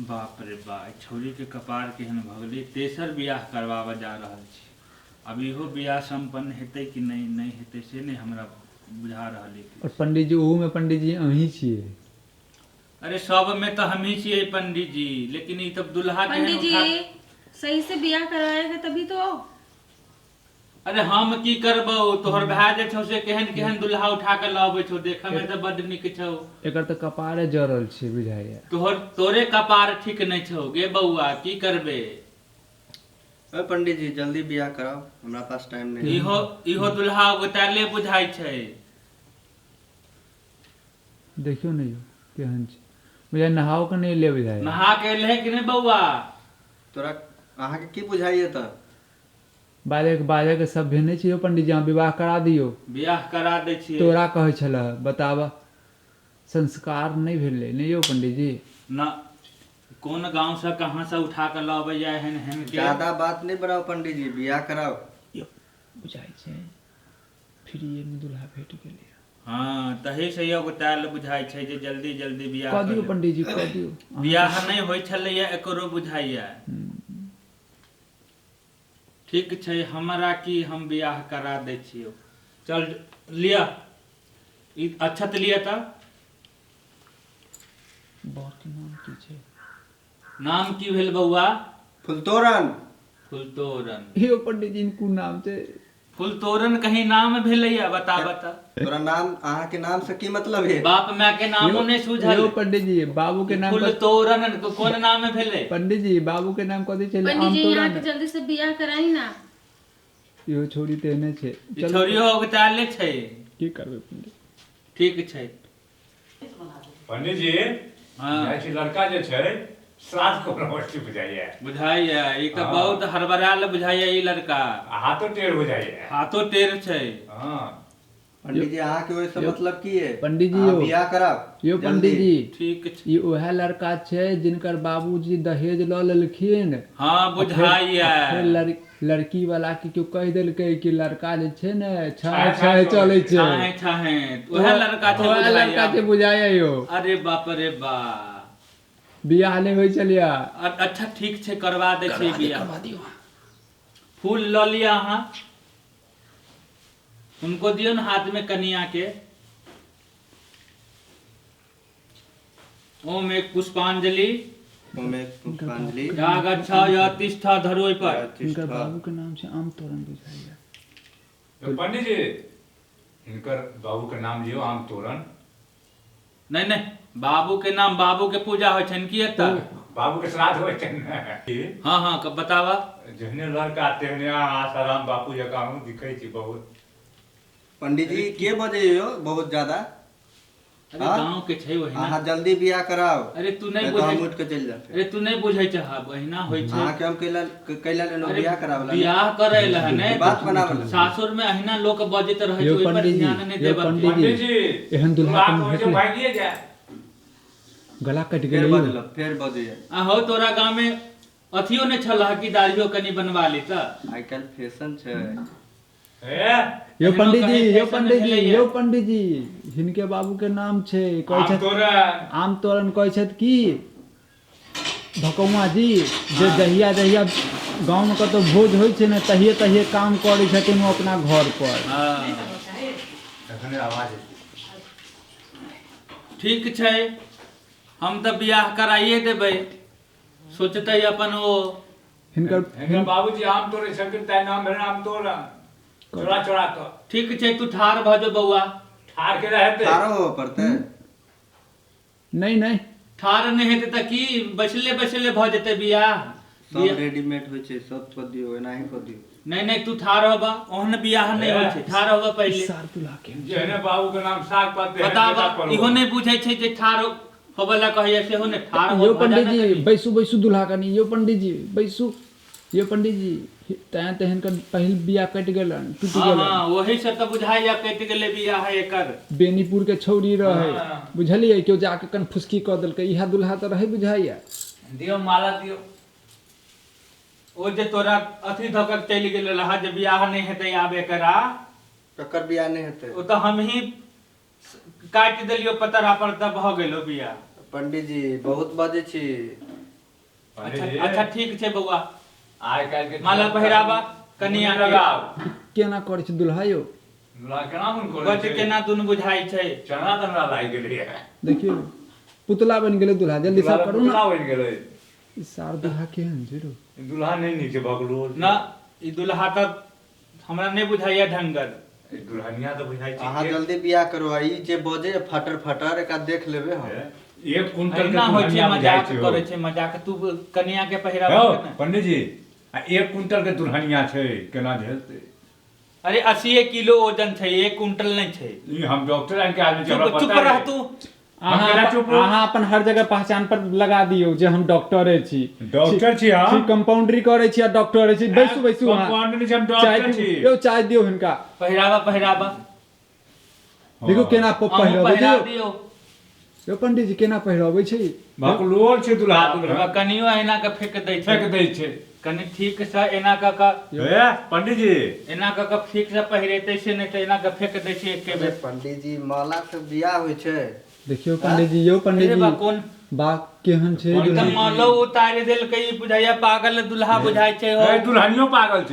बाप रे बा, ई छौड़ीके कपार केहन भऽ गेलै। तेसर बियाह करबाबऽ जा रहल छी। आब इहो बियाह सम्पन्न हेतै कि नहि नहि हेतै से नहि हमरा बुझा रहल अइ। आओर पंडीजी, ओहूमे पंडीजी अहीं छियै। अरे सबमे तऽ हमही छियै पंडीजी, लेकिन ई तऽ दुल्हा केहन पंडित जी उठा। सही से बियाह करवाएगा तभी तो। अरे हम की करबौ, तोहर भाय जे छौ से केहन केहन दुल्हा उठा के लऽ अबै छौ, देखऽ मे तऽ बड्ड नीक छौ। एकर तऽ कपारे जरल छै बुझाइया। तोहर तोरे कपार ठीक नहि छौ गे बौआ, की करबे। ओए पंडीजी, जल्दी बियाह कराउ, हमरा पास टाइम नहीं है। इहो इहो दुल्हा उगताले बुझाइ छै। देखियौ ने यौ केहन छै, बुझाइ नहाओ के नहि एलै बुझाइया। नहा के एलहे कि नहि बौआ? तोरा अहाँके की बुझाइए तऽ? बाजैके बाजैके सभ्य नहि छै यौ पंडीजी, अहाँ विवाह करा दियौ। बियाह करा दै छियै। तोरा कहै छलह, बताबह संस्कार नहि भेलै नहि यौ पंडीजी? न कोन गाँव से कहाँ से उठा के लऽ अबैया एहन एहन के। ज्यादा बात नहीं बनाओ पंडीजी, बियाह कराओ। यौ बुझाइ छै फ्रीएमे दुल्हा भेट गेलै। हँ, तही से योगतायल बुझाइ छै जे जल्दी जल्दी बियाह कऽ दियौ पंडीजी, कऽ दियौ। बियाह नहि होइ छलैया एकरो बुझाइया। ठीक छै, हमरा की, हम बियाह करा दै छियौ। चल लिअ ई अक्षत लिअ तऽ। बरके नाम की छै? नाम की भेल बौआ? फुलतोरन। फुलतोरन। यौ पंडीजी, कोन नाम छै? फुलतोरन कहीं नाम भेलैया, बता बता। तोरा नाम, अहाँ के नाम से की मतलब है? बाप माय के नामो नहि सूझल। यौ पंडीजी, बाबू के नाम फुलतोरन कोन नाम भेलै? पंडीजी, बाबू के नाम कथी छलै? पंडित जी, यहाँ आमतोरन। के जल्दी से बियाह कराई ना। इहो छौड़ी तेहने छै। ई छौड़ियो अगताले छै। की करबै पंडीजी? ठीक छै। पंडीजी। हँ। जाइ छी, लड़का जे छै श्राद्ध कोनो वस्तु बुझाइया। बुझाइया ई तऽ। हँ। बहुत हड़बड़ायल बुझाइया ई लड़का। आ हाथो टेढ़ बुझाइया। हाथो टेढ़ छै। हँ। पंडीजी, अहाँ के ओहिसँ मतलब की है? पंडीजी अहाँ यौ। बियाह कराउ यौ जल्दी। पंडीजी, ठीक छै। ई उएह लड़का छै जिनकर बाबूजी दहेज लऽ लेलखिन। हँ, आ फेर बुझाइया। आ फेर लड़की वाला के केओ कहि देलकै कि लड़का जे छै ने छाहे छाहे छाहे चलै छै। छाहे छाहे उएह लड़का छै। उएह लड़का बुझाइया छै बुझाइया यौ। अरे बाप रे बा। बियाह नहि होइ छलैया। अच्छा ठीक छै, करवा दै छियै बियाह। फूल लऽ लिअ अहाँ, हुनको दियौ ने हाथ में कनिया के। ओम एक पुष्पांजलि। ओम एक पुष्पांजलि। या गच्छ या तिष्ठ धरू ओहि पर। हिनकर बाबू के नाम छै आम तोरण बुझाइया। तो पंडीजी, हिनकर बाबू के नाम लियौ आम तोरण। नहि नहि, बाबू के नाम, बाबू के पूजा होइ छनि की एतऽ? बाबू के श्राद्ध होइ छनि ने। हँ हँ, बताबऽ। जेहने लड़का तेहने अहाँ, आसाराम बापू जकाँ अहूँ दिखै छी बहुत। पंडीजी, के बजैयो यौ बहुत ज्यादा? अरे हाँ? गाँव के छै ओहिना। अहाँ जल्दी बियाह कराउ। अरे तू नहि नहीं तो हम बुझै। उठ के चलि जाते। अरे तू नहि बुझै छह, ओहिना होइ छै। अहाँके हम कैला कैला लेलहुँ? अरे बियाह करावला ने? बियाह करै लए ने। बात बनावला। सासुर में अहिना लोक बजैत रहै छै, यौ ओहि पर पंडीजी, ध्यान नहि यौ देबऽ के। पंडीजी। पंडीजी, एहन दुल्हा दुल्हा कोनो कहै छै भेटलै? भागिए जाय। गला कटि फेर गेलै यौ। बजलक, फेर बजैया। आ हौ, तोरा गाँव में अथियो नहि छलह कि दाढ़ियो कनि बनवा ली तऽ? आइ काल्हि फैशन छै। हे। यौ एहनो पंडीजी, कहीं यौ फैशन पंडीजी, भेलैया। यौ पंडीजी, हिनके बाबू के नाम छै कहै आम छथि तोरण। आम तोरण। कहै छथि कि भकौआ जी जे जहिया जहिया गाँवमे कतहु भोज होइ छै ने, तहिये तहिये काम करै छथिन ओ अपना घर पर। हँ। एखने आवाज एतै। ठीक छै, हम तऽ बियाह कराइए देबै, सोचतै अपन ओ। हिनकर हिनकर बाबूजी आम तोड़ै छलखिन, तैं नाम भेलनि आम तोरण, चोरा चोरा कऽ। ठीक छै, तू ठाढ़ भऽ जो बौआ। ठाढ़ के रहतै? ठाढ़ो होबऽ पड़तै? नहि नहि। ठाढ़ नहि हेतै तऽ की बैसले बैसले भऽ जेतै बियाह? सब रेडीमेड होइ छै, सब कऽ दियौ, एनाही कऽ दियौ। नहि नहि, तू ठाढ़ होबऽ, ओहन बियाह नहि होइ छै, ठाढ़ होबऽ पहिले। सार दुल्हा के जेहने बाबू के नाम साग पात तेहने बताब बेटा परोर। इहो नहि बुझै छै जे ठाढ़ होबऽ लए कहैया सेहो नहि ठाढ़ हो यौ भऽ जा ने पंडीजी, कनि। बैसू बैसू दुल्हा कनि। यौ पंडीजी, बैसू। यौ पंडीजी, तैं तऽ हिनकर पहिल बियाह कटि गेलनि, टूटि हँ गेलनि। हँ, ओही से तऽ बुझाइया कटि गेलै बियाह एकर। बेनीपुर के छौड़ी रहै। हँ। बुझलियै, केओ जाके कन फुसकी कऽ देलकै। इएह दुल्हा तऽ रहै बुझाइया। दियौ माला दियौ। ओ जे तोरा अथी धऽ कऽ चलि गेल रहऽ जे बियाह नहि हेतै आब एकरा। ककर बियाह नहि हेतै? ओ तऽ हमही काटि देलियौ पतरा पर, तऽ भऽ गेलौ बियाह। पंडीजी, बहुत बजै छी। अच्छा अच्छा, ठीक छै बौआ। आइ काल्हि के माला पहिराबा कनिया के। लगाओ। केना करै छै दुल्हा यौ? दुल्हा केना मन करै बड्ड छै? केना दुनू बुझाइ छै। चना तना लागि गेलै। देखियौ, पुतला बनि गेलै दुल्हा। जल्दी दुल्हा सब करू ने। पुतला बनि गेलै। ई सार दुल्हा केहन छै रौ? ई दुल्हा नहि नीक छै, बगलो न, ई दुल्हा तऽ हमरा नहि बुझाइया ढंगर। ई दुल्हनिया तऽ बुझाइ छै अहाँ जल्दी बियाह करू, आ ई जे बजे फटर फटर, एकरा देख लेबै हम। 1 कुंटल के एना होइ छै? दुल्हनिया बुझाइ मजाक छै। करै छै मजाक। तू कनिया के पहिराबा हौ ने। पंडीजी, आ 1 कुंटल के दुल्हनिया छै, केना झेलतै? अरे, 80 किलो वजन छै, 1 कुंटल नहि छै। ई हम डॉक्टर लाइन के आदमी छी, हमरा चुप चुप पता रह है। तू। हम अहाँ केना चुप रहू? अहाँ अपन हर जगह पहचान पर लगा दियौ जे हम डॉक्टरे छी। डॉक्टर छी हम। छी, कंपाउंडरी करै छी आ डॉक्टरे छी। बैसू, बैसू अहाँ। कंपाउंडर छी हम, चाय डॉक्टर पीबू। छी। यौ, चाय दियौ हिनका। पहिरावा, पहिरावा। देखियौ केना अहूँ पहिरबै छै। पहिरा यौ। दियौ। यौ पंडीजी, केना पहिरबै छै? बकलोल छै दुल्हा। दुल्हा कनियो एना के फेक दै छै। फेक दै छै। कनि ठीक से एना कऽ कऽ। हे पंडीजी। एना कऽ कऽ ठीक से पहिरेतै से नहि तऽ एना कऽ फेक दै छै एके अरे बेर। पंडीजी, माला से बियाह होइ छै? देखियौ पंडीजी, यौ अरे पंडीजी। बा, कोन बा, केहन छै ई तऽ दुल्हा? मालो उतारि देलकै। ई बुझाइया पागल दुल्हा बुझाइ छै हो। हे, दुल्हनियो पागल छै।